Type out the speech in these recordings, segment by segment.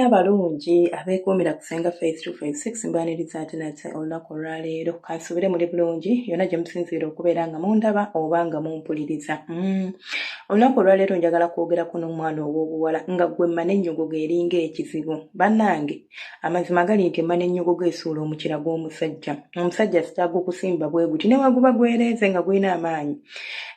mutya abalungi abeekuumira ku Ssenga Faith 256? Mbaniriza ate nate olunaku olwaleero. Kansuubire muli bulungi yonna gye musinziira okubeera nga mundaba oba nga mumpuliriza. Olunaku olwaleero njagala kwogerako n'omwana ow'obuwala nga ggwe mmana ennyogogo eringa ekizibu. Bannange, amazima gali nti emmana ennyogogo esuula omukira gw'omusajja. Omusajja sitaaga okusimba bwe guti, ne waguba gwereeze nga gulina amaanyi,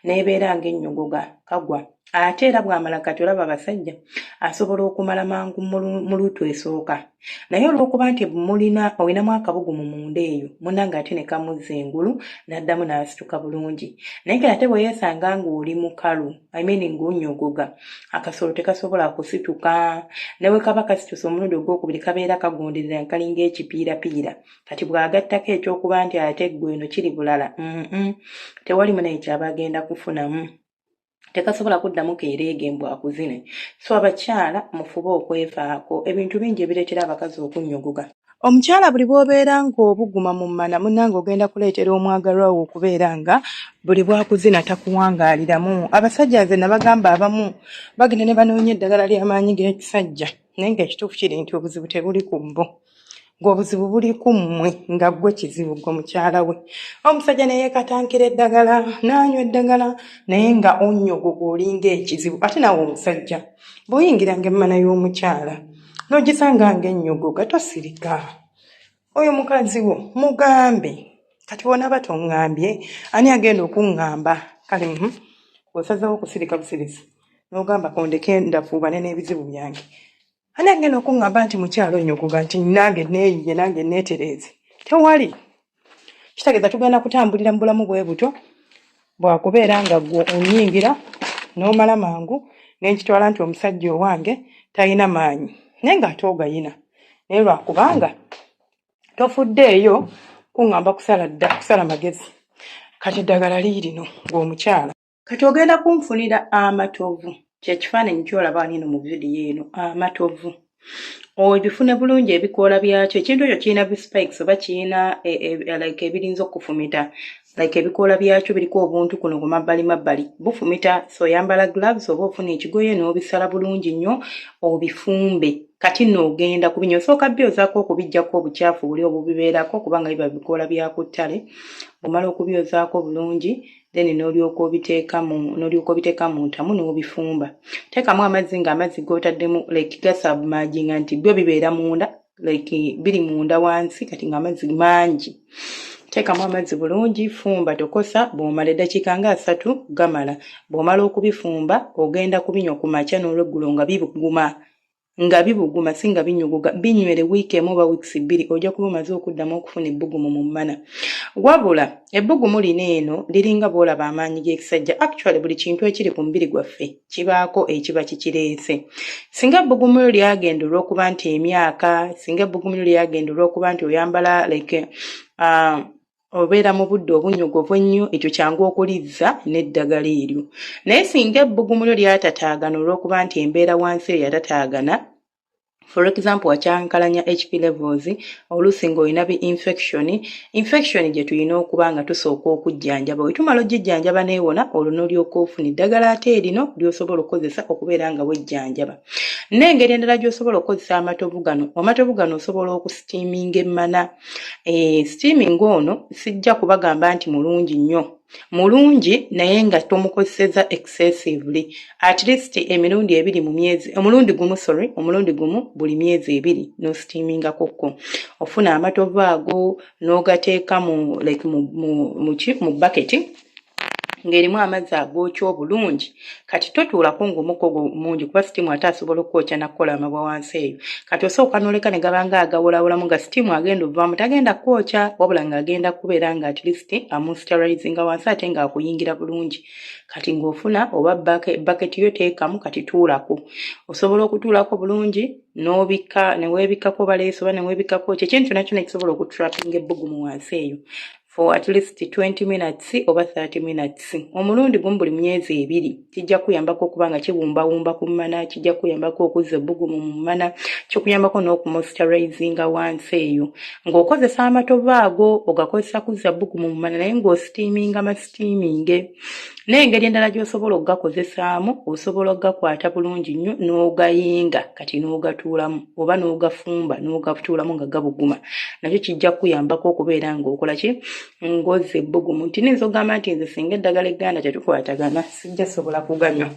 n'ebeera ng'ennyogoga, kagwa. Ate era bw'amala, kati olaba abasajja, asobola okumala mangu mu luutu esooka, naye olw'okuba nti mulina olinamu akabugumu munda eyo, munnange, ate ne kamuzza engulu n'addamu n'asituka bulungi. Naye kati ate bwe yeesanga ng'oli mukalu, I mean ng'onnyogoga, akasolo tekasobola kusituka. Ne bwe kaba kasituse omulundi ogwokubiri, kabeera kagonderera, kalinga ekipiirapiira. Kati bw'agattako ekyokuba nti ate ggwe eno kiri bulala, tewali munaye kyaba agenda kufunamu, tekasobola kuddamu keereege mbu akuzine. So abakyala, mufube okwefaako. Ebintu bingi ebireetera abakazi okunnyogoga. Omukyala, buli bw'obeera ng'obuguma mu mmana, munnange, ogenda kuleetera omwagalwa wo okubeera nga buli bwakuzina takuwangaaliramu. Abasajja, nze nabagamba, abamu bagenda ne banoonya eddagala ly'amaanyi g'ekisajja, naye ng'ekituufu kiri nti obuzibu tebuli ku bo, ng'obuzibu buli ku mmwe, nga ggwe kizibu, ggwe mukyala we. Omusajja ne yeekatankira eddagala n'anywa eddagala, naye nga onnyogoga, olinga ekizibu. Ate naawe omusajja, bw'oyingiranga emmana y'omukyala n'ogisanga ng'ennyogoga, tosirika. Oyo mukazi wo, mugambe. Kati bw'onaaba toŋŋambye, ani agenda okuŋŋamba? Kale osazeewo okusirika busirisi n'ogamba, "Kondeke ndafuubane n'ebizibu byange," ani agenda okuŋŋamba nti mukyalo onnyogoga, nti nange neeyiye, nange neetereeze? Tewali. Kitegeeza tugenda kutambulira mu bulamu bwe butyo bwakubeera nga ggwe onnyingira n'omala mangu, ne nkitwala nti omusajja owange talina maanyi, naye ng'ate ogayina, naye lwakubanga tofuddeeyo kuŋŋamba kusala dda kusala magezi. Kati eddagala liirino ng'omukyala. Kati ogenda kunfunira amatovu, kyekifaananyi ky'olaba wano eno mu vidiyo eno. Amatovu obifune bulungi, ebikoola byakyo. Ekintu ekyo kirina bispikes oba kirina like ebirinza okufumita, like ebikoola byakyo biriko obuntu kuno ku mabbali mabbali, bufumita. So oyambala gloves oba ofuna ekigoye n'obisala bulungi nnyo, obifumbe. Kati nno ogenda kubinywa, osooka byozaako okubiggyako obukyafu buli obubibeerako, kubanga biba bikoola bya ku ttale. Bw'omala okubyozaako bulungi, then n'olyoka obiteeka mu ntamu n'obifumba. Teekamu amazzi, ng'amazzi g'otaddemu like gasubmerginga, nti byo bibeera munda, like biri munda wansi. Kati ng'amazzi mangi, teekamu amazzi bulungi, fumba, tokosa. Bw'omala, eddakiika nga 30 gamala. Bw'omala okubifumba, ogenda kubinywa ku makya n'olweggulo nga bibuguma, nga bibuguma, si nga binyogoga. Binywere wiiki emu oba wiiki 2, ojja kuba omaze okuddamu okufuna ebbugumu mu mmana. Wabula ebbugumu lino eno liringa bw'olaba amaanyi g'ekisajja. Actually, buli kintu ekiri ku mubiri gwaffe kibaako ekiba kikireese. Singa ebbugumu lyo lyagenda olw'okuba nti emyaka, singa ebbugumu lyo lyagenda olw'okuba nti oyambala, like obeera mu budde obunyogovu ennyo, ekyo kyangu okulizza n'eddagala eryo. Naye singa ebbugumu lyo lyatataagana olw'okuba nti embeera wansi eyo yatataagana, for example wakyankalanya HP levels, oluusi ng'olina bi infection, infection gye tulina okuba nga tusooka okujjanjaba. Bwe tumala ogijjanjaba neewona, olwo n'olyoka ofuna eddagala ate erino ly'osobola okukozesa okubeera nga wejjanjaba. N'engeri endala gy'osobola okukozesa amatovu gano, amatovu gano osobola okusteaminga emmana. Steaming ono sijja kubagamba nti mulungi nnyo, mulungi naye nga tomukozeseza excessively. At least emirundi 2 mu myezi, omulundi gumu, sorry, omulundi gumu buli myezi 2 n'osteamingakokko. Ofuna amatovu ago n'ogateeka mu like mu baketi ng'erimu amazzi agookya obulungi. Kati totuulako ng'omukka ogwo mungi, kuba sitiimu ate asobola okukwokya nakkola amabwa wansi eyo. Kati osooka n'oleka ne gabanga agawolawolamu, nga sitiimu agenda ovaamu tagenda kwokya, wabula ng'agenda kubeera nga at least amoisturizinga wansi, ate ng'akuyingira bulungi. Kati ng'ofuna oba baketi yo, teekamu. Kati tuulako, osobola okutuulako bulungi n'obikka, ne weebikkako baleesi oba ne weebikkako ki, ekintu kyonna kyonna ekisobola okutrappinga ebbugumu wansi eyo. for at least 20 minutes oba 30 minutes omulundi gumu buli myezi ebiri. Kijja kuyambako okuba nga kiwumbawumba ku mmana, kijja kuyambako okuzza ebbugumu mu mmana, kikuyambako n'okumoisturizinga wansi eyo ng'okozesa amatovu ago. Ogakozesa kuzza bbugumu mu mmana, naye ng'ositiiminga masitiiminge. N'engeri endala gy'osobola okugakozesaamu, osobola okugakwata bulungi nnyo n'ogayinga kati n'ogatuulamu, oba n'ogafumba n'ogatuulamu nga gabuguma, nakyo kijja kukuyambako okubeera ng'okola ki, ng'ozza ebbugumu. Nti niyinza okugamba nti nze singa eddagala egganda tetukwatagana, sijja sobola kuganywa.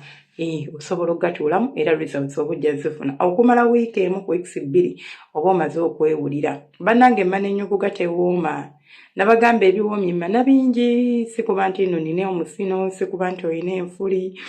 Osobola okugatuulamu era results oba ojja zifuna okumala wiiki emu ku weeks 2, oba omaze okwewulira. Bannange, emmana ennyukuga tewooma. Nabagamba ebiwoomya emmana bingi. Si kuba nti nno nina omusino, si kuba nti olina enfuli,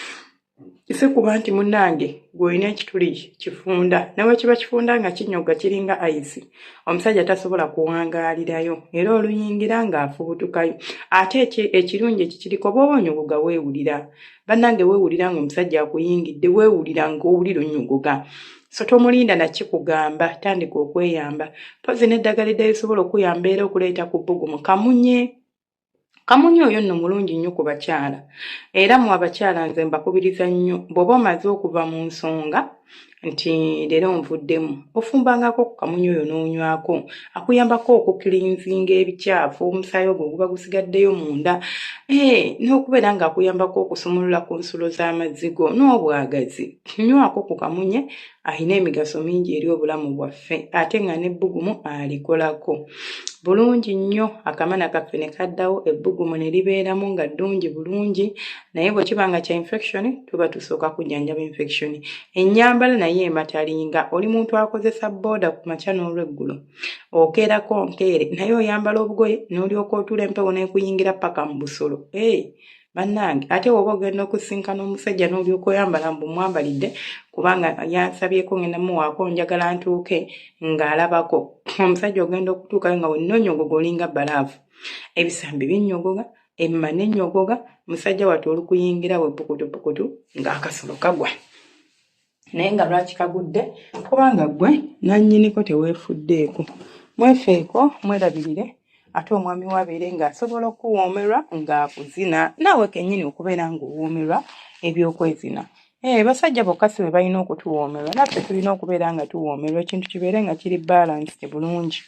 si kuba nti munnange gw'olina ekituli kifunda. Nawe kiba kifunda nga kinyoga, kiringa ice, omusajja tasobola kuwangaalirayo, era oluyingira ng'afubutukayo. Ate ekirungi ekikiriko, bw'oba onyogoga weewulira, bannange, weewulira ng'omusajja akuyingidde, weewulira ng'owulira onyogoga. So tomulinda nakikugamba, tandika okweyamba. Pozi n'eddagala eddala lisobola okuyamba era okuleeta ku bbugumu, kamunye. Kamunye oyo nno mulungi nnyo ku bakyala. Era mu abakyala nze mbakubiriza nnyo, bw'oba omaze okuva mu nsonga nti leero nvuddemu, ofumbangako ku kamunye oyo n'onywako. Akuyambako okukirinzinga ebikyafu, omusaayi ogwo oguba gusigaddeyo munda, n'okubeera ng'akuyambako okusumulula ku nsulo z'amazzi go n'obwagazi. Nywako ku kamunye, alina emigaso mingi eri obulamu bwaffe, ate nga n'ebbugumu alikolako bulungi nnyo. Akamana kaffe ne kaddawo, ebbugumu ne libeeramu nga ddungi bulungi. Naye bwe kiba nga kya infection, tuba tusooka kujjanjaba infection. Ennyambala naye ematalinga. Oli muntu akozesa booda ku makya n'olweggulo, okeerako nkeere, naye oyambala obugoye n'olyoka otuula, empewo n'ekuyingira paka mu busolo. Hey, bannange, ate woba ogenda okusinkana omusajja n'olyoka oyambala mbu mwambalidde kubanga yansabyeko, ngenda muwaako, njagala ntuuke ng'alabako omusajja, ogenda okutuukayo nga wennonyogoga, olinga balaavu, ebisambi binnyogoga, emma n'ennyogoga. Musajja wattu olukuyingira we pukutupukutu ng'akasolo kagwa. Naye nga lwaki kagudde? Kubanga ggwe nannyiniko teweefuddeeko. Mwefeeko, mwerabirire, ate omwami we abeere ng'asobola okuwoomerwa ng'akuzina, naawe kennyini okubeera ng'owoomerwa ebyokwezina. Basajja bokka si be balina okutuwoomerwa, naffe tulina okubeera nga tuwoomerwa, ekintu kibeere nga kiri balanced bulungi.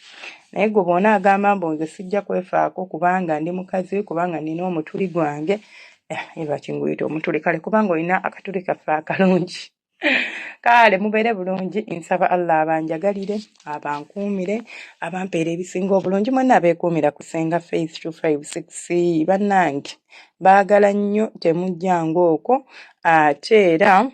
Naye gwe bw'onaagamba mbu nze sijja kwefaako kubanga ndi mukazi, kubanga nina omutuli gwange, lwaki nguyita omutuli? Kale kubanga olina akatuli kaffe akalungi. Kale mubeere bulungi. Nsaba Allah abanjagalire, abankuumire, abampeera ebisinga obulungi. Mwenna abeekuumira ku Ssenga Faith 256, bannange, baagala nnyo, temujjanga okwo. Ate era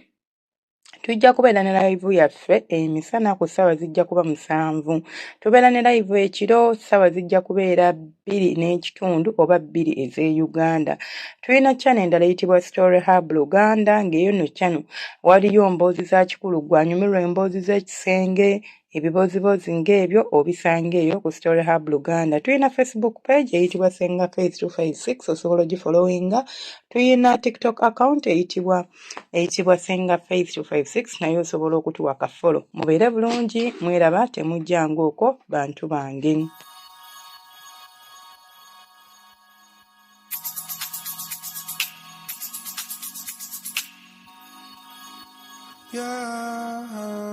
tujja kubeera ne live yaffe emisana ku ssaawa zijja kuba 7. Tubeera ne live ekiro, ssaawa zijja kubeera 2:30 oba 2 ez'e Uganda. Tulina channel endala eyitibwa Story Hub Luganda, ng'eyo nno channel waliyo mboozi za kikulu. Gwe anyumirwa emboozi z'ekisenge, ebiboozibozi ng'ebyo, obisanga eyo ku Story Hub Luganda. Tulina Facebook page eyitibwa Senga Faith 256, osobola ogifollowinga. Tulina TikTok account eyitibwa Senga Faith 256, naye osobola okutuwa ka follow. Mubeere bulungi, mweraba, temujjanga okwo, bantu bange. Yeah.